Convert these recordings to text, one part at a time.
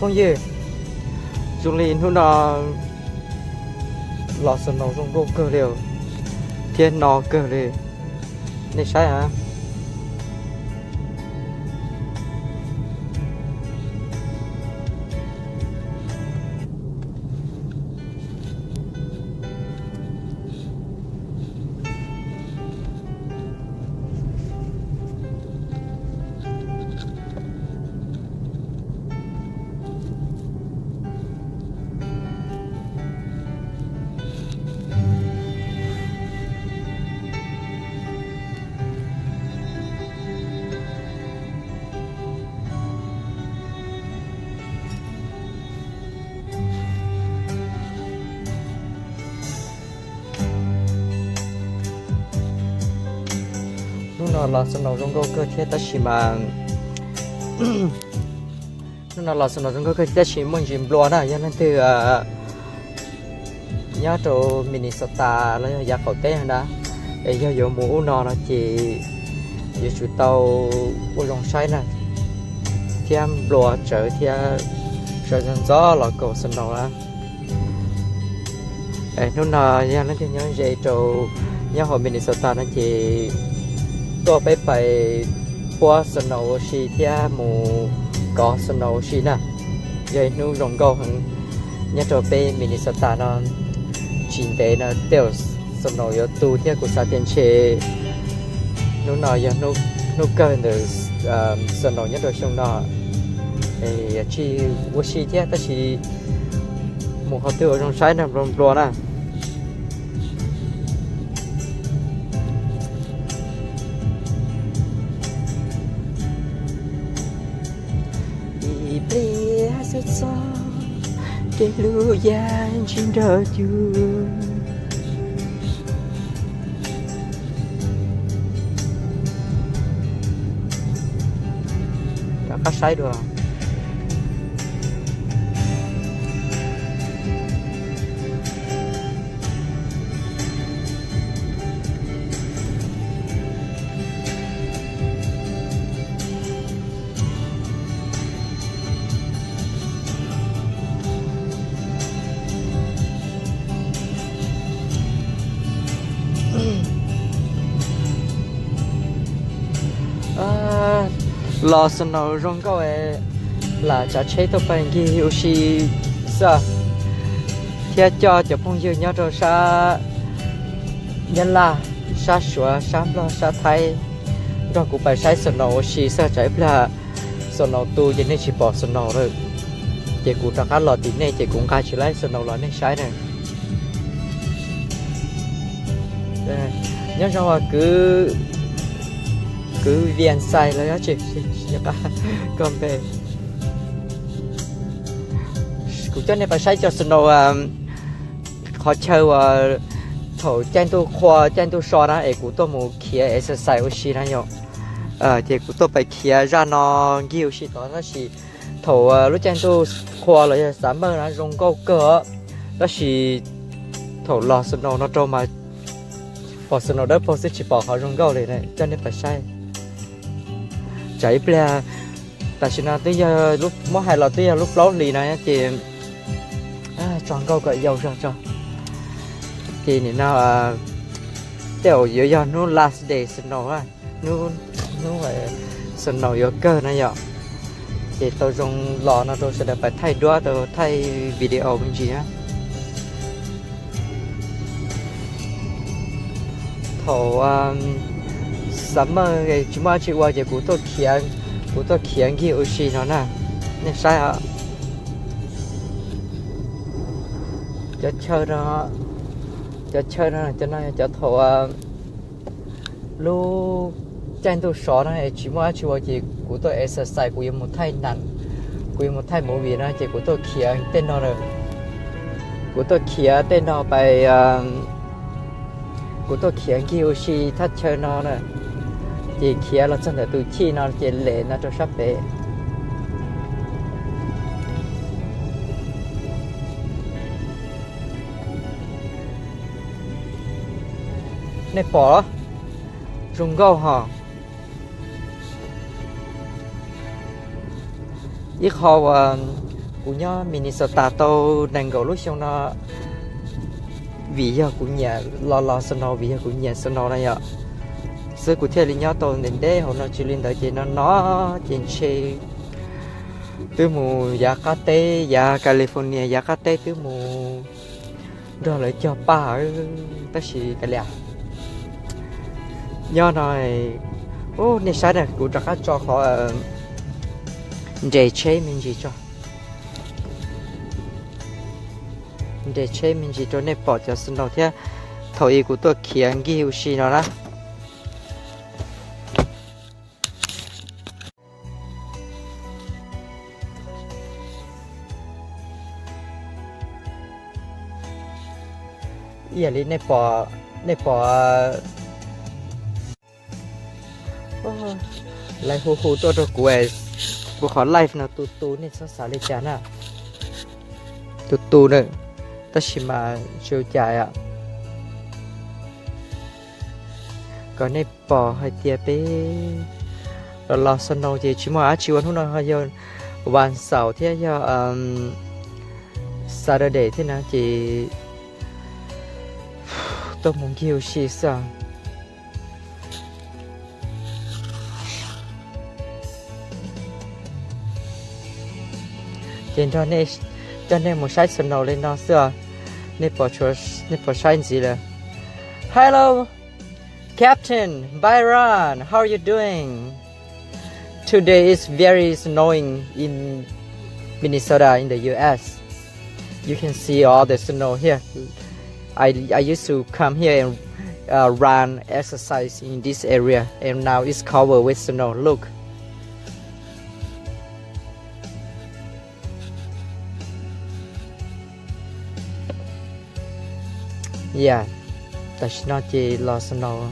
Phooj ywg, zoo li hnub no los snow zoo nkauj kawg li thiab no kawg li, nej saib a. Hnub no los snow zoo nkauj kawg thiab tab sis mas, hnub no los snow zoo nkauj kawg thiab tab sis muaj ntsis nplua na, yog leej twg nyob rau Minnesota los yog yav qaum teb na, es yog yuav mus ub no no ces yuav tsum tau ua zoo saib na, thiab nplua tsawv thiab sawv ntxov ntxov los kaum snow na. Es hnub no yog leej twg nyob ze rau nyob hauv Minnesota no ces tuaj peb pais puab snow ua si thiab mus kov snow ua si na. Yog ib hnub zoo nkauj heev nyob rau peb Minnesota no. Tsis ntev no tej zaum snow yuav tu thiab kuv xav tias ntshe hnub no yog hnub kawg ntawm snow nyob rau xyoo no. Es tsis ua si thiab tab sis mus qhov twg ua zoo saib na, nplua nplua na. Ib pliag xwb txog, kev hlub yaj ntsis nrog yus. Rov qab saib dua. Los snow zoo nkauj, lam tsav tsheb tuaj pais nkig ua si xwb, thiab coj cov phooj ywg nyob rau sab Nyab Laj, sab Suav, sab Nplog, sab Thaib nrog kuv pais saib snow ua si xwb, tsam ib pliag snow tu ces nej tsis pom snow lawm. Ces kuv rov qab los tim nej ces kuv nqa tsis laib snow los nej saib na. Nyob zoo kwv, kwv Vias Xais los yog tsis, koj npe. Kuv coj nej pais saib cov snow, qhov chaw uas thaum caij ntuj qhua caij ntuj so na es kuv tuaj mus khiav exercise ua si na yom. Ces kuv tuaj pais khiav zaj no nkig ua si tod tab sis thaum lub caij ntuj qhua los yog summer na zoo nkauj kawg os, tab sis thaum los snow no rau mas pom snow dawb paug xwb tsis pom qhov zoo nkauj li na, coj nej pais saib. Tsam ib pliag, tam sim no twb yog, muab hais los twb yog lub plaub hlis no ces tso nkauj kom yau zog tso. Ces nim no tej zaum yuav yog hnub last day snow, hnub, hnub snow yuav kawg na yom. Ces tau zoo los no rau sawv daws pais thaij duab rau thaij video me ntsis na. Thaum summer tsis muaj dab tsi ua ces kuv tuaj khiav, kuv tuaj khiav nkig ua si no na, nej saib os. Cov chaw no, cov chaw no, cov no yog cov thaum lub caij ntuj sov na es tsis muaj dab tsi ua ces kuv tuaj exercise, kuv yuav mus thaij nas, kuv yuav mus thaij movie na ces kuv tuaj khiav tej no, kuv tuaj khiav tej no pais, kuv tuaj khiav nkig ua si thaj chaw no na, ces khiav los txog ntawm tus chij no ces lem no rau sab pem. Nej pom zoo nkauj hos. Ib qho uas Kuv nyob Minnesota tau nees nkaum lub xyoo no, vim yog kuv nyiam los los snow, vim yog kuv nyiam snow no yom, xwb kuv thiaj li nyob tau ntev ntev hauv no. Tsis li ntawd ces no no ces ntshe twb mus yav qab teb, yav California yav qab teb twb mus nrog lawv cog paj, tab sis kav liam. Nyob no, nej saib na, kuv rov qab tso qhov nres tsheb me ntsis tso. Nres tsheb me ntsis rau nej pom cov snow thiab. Thaum ub kuv tuaj khiav nkig ua si no na. Ib yam li nej pom, nej pom lawv hu hu tuaj rau kuv, kuv qhov live no tu tu, nej txhob xav li cas na. Tu tu na, tab sis mas tsis ua cas. Kom nej pom hais tias peb los los snow ces tsis muaj dab tsi ua. Hnub no yog vas xaum thiab yog Saturday thiab na ces tuaj mus nkig ua si xwb. Ces nrog nej, coj nej mus saib snow li no xwb os. Nej puas saib ntxiv lawm? Hello, Captain Byron, how are you doing? Today is very snowing in Minnesota in the U S. You can see all the snow here. I, I used to come here and uh, run exercise in this area, and now it's covered with snow. Look. Yeah, tam sim no ces los snow.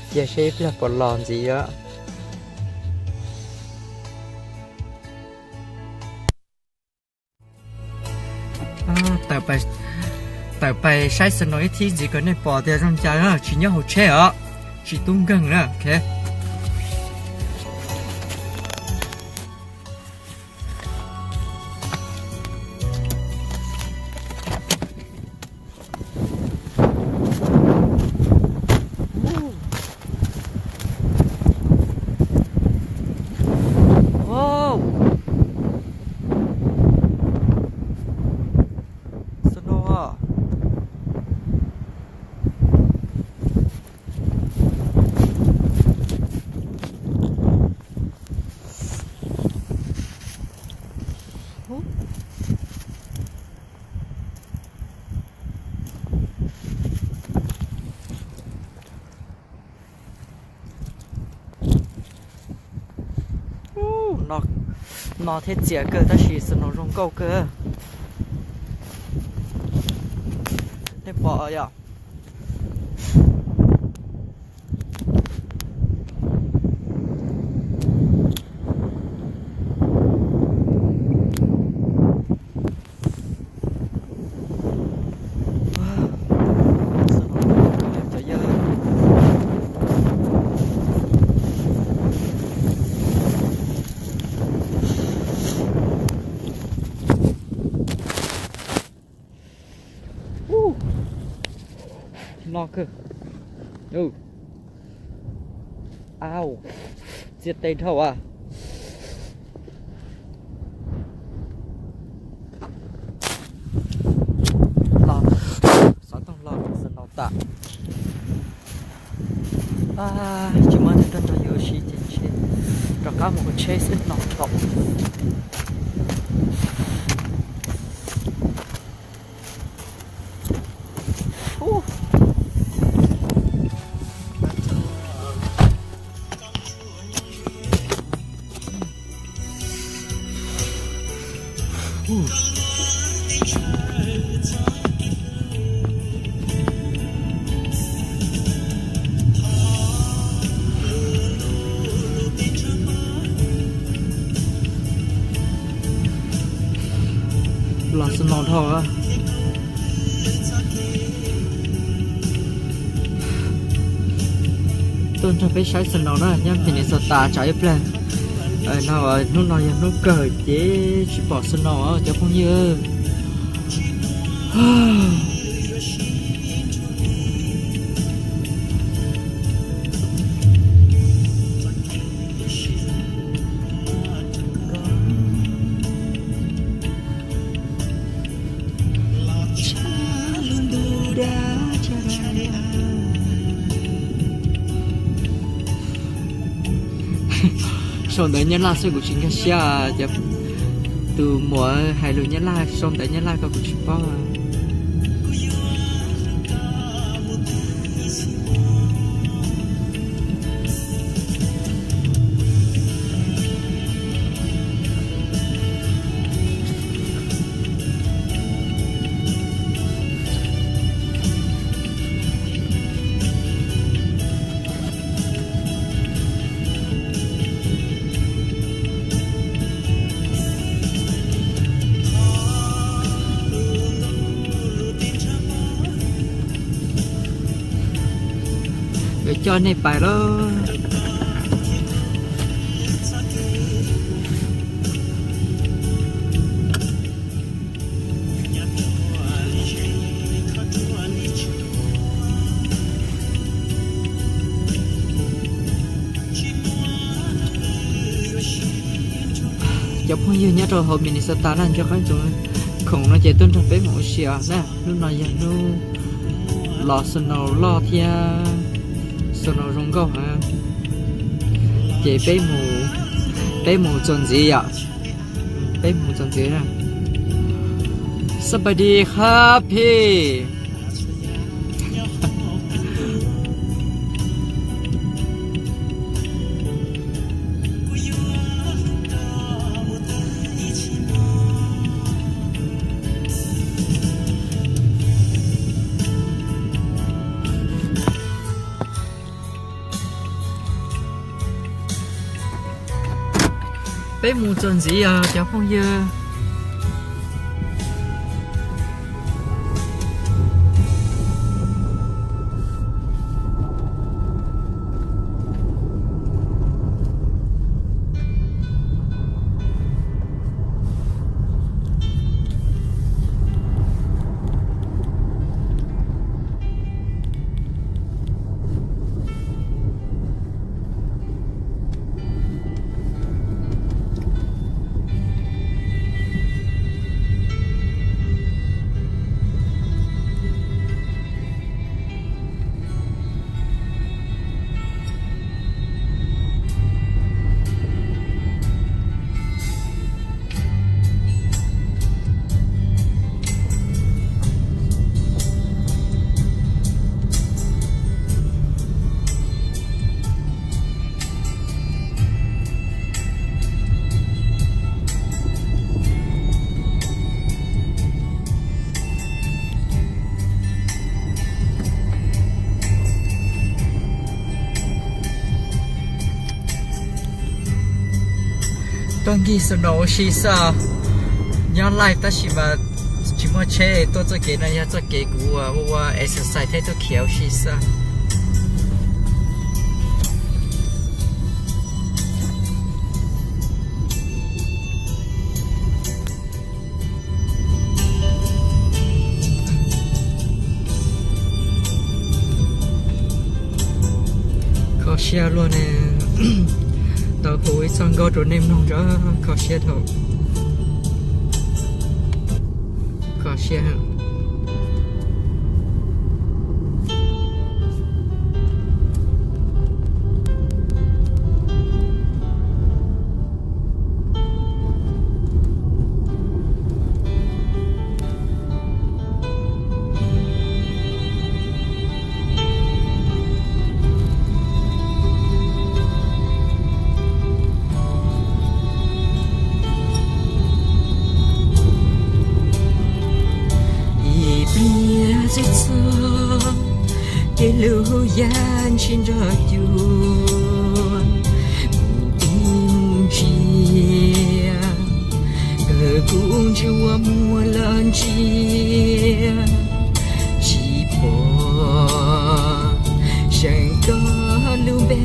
Cia seb ib pliag puas los ntxiv os. Tawm pais saib snow ib thib ntxiv kom nej pom tias zoo cas, tsis nyob hauv tsheb os, tsis tub nkeeg na. Snow. No thiab txias kawg tab sis snow zoo nkauj kawg. Nej pom yom? No kawg. Au, txias tes dhau as. Los, xov tooj los snow tas. Tsis muaj neeg tuaj nrog yus ua si ces ntshe rov qab mus ua tsheb xwb no tau. Los snow dhau. Tuaj nrog peb saib snow na nyob Minnesota tsam ib pliag no, hnub no yog hnub kawg ces tsis pom snow cov phooj ywg. Sau ntawv Nyab Laj xwb kuv tsis nkag siab, cov tus muam hais lus Nyab Laj sau ntawv Nyab Laj ko kuv tsis paub. Yuav coj nej pais lauj. Cov phooj ywg nyob rau hauv Minnesota na, nco qab ntsoov khoom no ces tuaj nrog peb mus ua si na. Hnub no yog hnub los snow loj thiab snow zoo nkauj heev. Ces peb mus, peb mus txuas ntxiv yom. Peb mus txuas ntxiv na. Somebody happy. Peb mus txuas ntxiv os cov phooj ywg. Tuaj nkig snow ua si xwb. Nyob laj tab sis mas tsis muaj tsheb, tuaj txoj kev no yog txoj kev kuv ua, ua exercise thiab tuaj khiav ua si xwb. Kho siab luaj ne, tau hu ib txoj nkauj rau nej mloog tso, kho siab thaum, kho siab. Ib pliag txog txog, ces lub yaj ntshis nrog cuag mus ib mus ntsia, kawg kuv ntswg ua muag los ntsia, tsis pom seem koj lub npe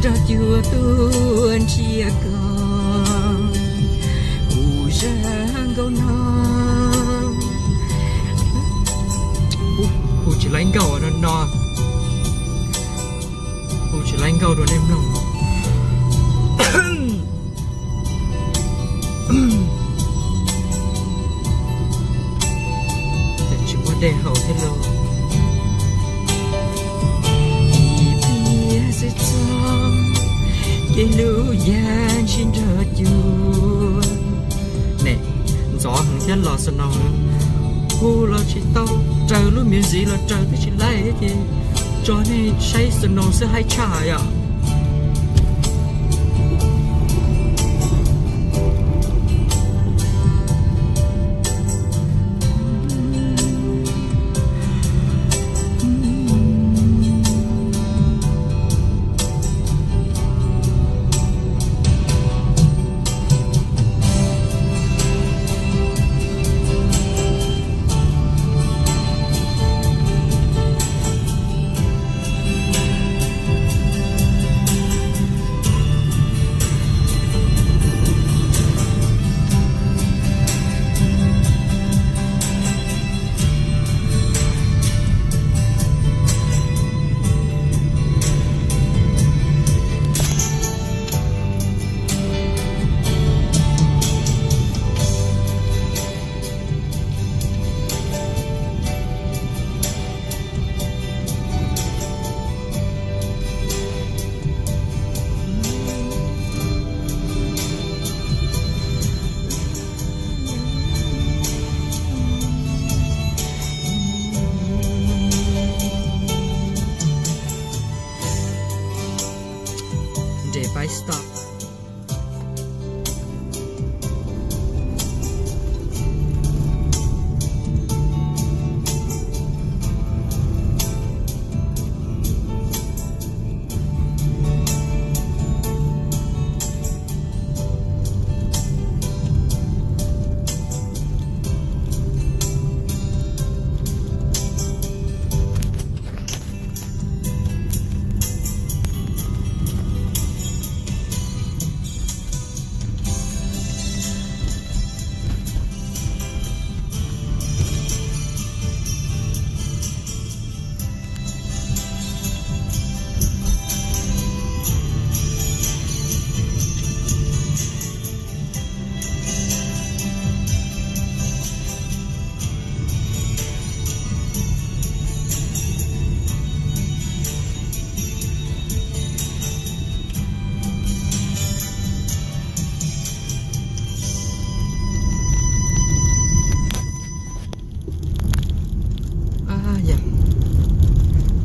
rog cuag tuaj nrhiav koj, kuv zaj nkauj no. Kuv tsis laib nkauj no no, kuv tsis laib nkauj rau nej mloog. Ces tsis muaj dej haus thiab lauj. Ib pliag xwb txog, kev hlub yaj ntshis nrog cuag. Ne, ntxov heev thiab los snow, hu los tsis tau, raws lub music los raws twb tsis laib thiab ces tso nej saib snow xwb haib tshaj yom. Nres pais stop.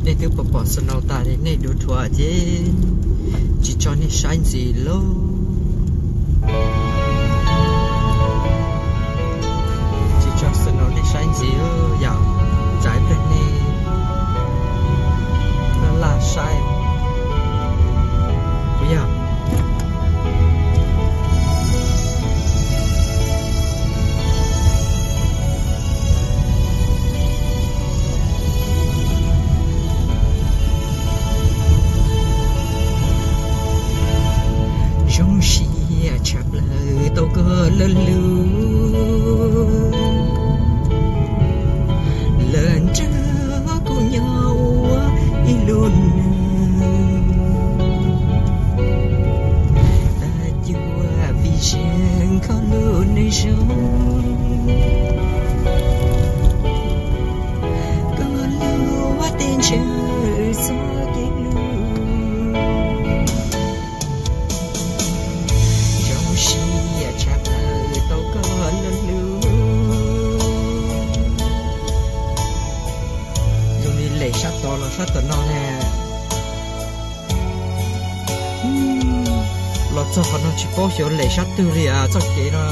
Nej twb pom pom snow tas li, nej dua thuam ces tsis tso nej saib ntxiv lauj. Tsis tso snow nej saib ntxiv yom, tsam ib pliag nej laj laj saib. Kuv yog zoo siab tshaj plaws tau koj lawv lub, lawv nrog kuv nyob ua ib lub neej. Tag cuag vim zeej kho lub neej zoo, koj lub ua teb ntshaw txoj kev hlub. Zoo siab tshaj plaws tau koj lawv lub. Zoo li lem sab tod los sab tom no na. Los txog qhov no tsis paub xyov lem sab twg li as, txoj kev no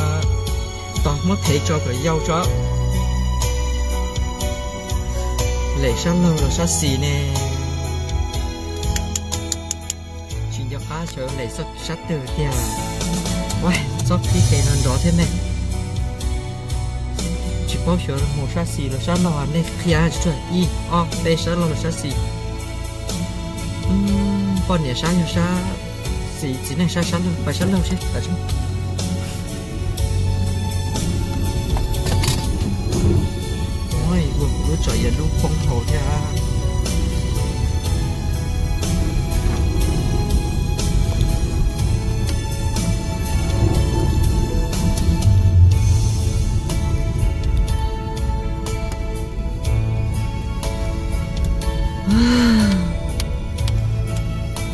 tos muab thev tso kom yau tso. Lem sab laug los sab xis ne. Tsis nco qab xyov lem sab twg tiag. Ua, txhob qhib kev no nrov thiab me. Tsis paub xyov mus sab xis los sab laug, nej qhia tsuag ib ob peb sab laug los sab xis. Poj niam sab yog sab, txiv, txiv neej sab, sab laug, pais sab laug seb. Ua kuv lub tsam yog lub poob hauv thiab.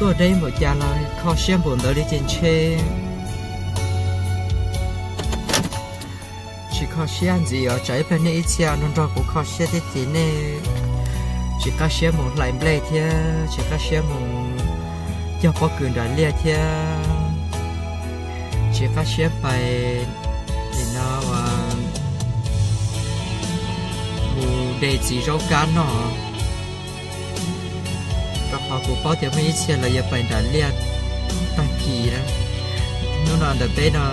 Tuaj deb npaum cas los kho siab npaum ntawd li ces ntshe tsis kho siab ntxiv os. Tsam ib pliag nej ib txhia nrog nrog kuv kho siab thiab ces nej tsis qab siab mus hlais nplej thiab, tsis qab siab mus cog pob kws nram liaj thiab, tsis qab siab pais li no mus de txiv zaub kab noj. Rau qhov kuv paub tias muaj ib txhia lawv yuav pais nram liaj tag kis na. Hnub no ntawm peb no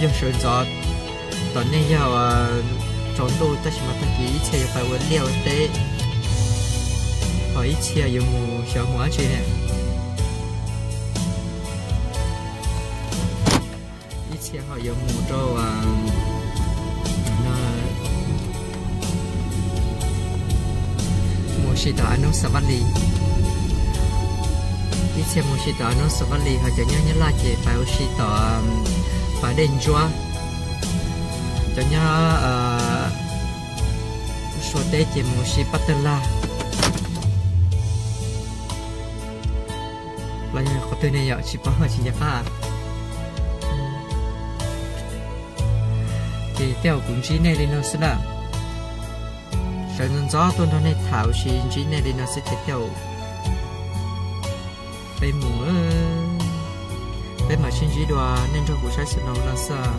yog sawv ntxov, tom nej yog tsaus ntuj tab sis mas tag kis ib txhia yuav pais ua liaj ua teb, ho ib txhia yuav mus xyov mus dab tsi ne. Ib txhia ho yuav mus rau mus ua si tom Anub Xas Vaj Lis, ib txhia mus ua si tom Anub Xas Vaj Lis, ho cov nyob Nyab Laj ces pais ua si tom Pas Dej Ntsuab, cov nyob Suav teb ces mus ua si Pab Tawg Lag. Los yog qhov twg ne yom, tsis paub, tsis nco qab. Ces tej zaum kuv ntsib nej li no xwb na. Sawv ntxov ntxov tuaj nrog nej tham ua si ntsib nej li no xwb ces tej zaum peb mus, peb mam sib ntsib dua, nej nrog kuv saib xwb no xwb.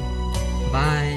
Bye.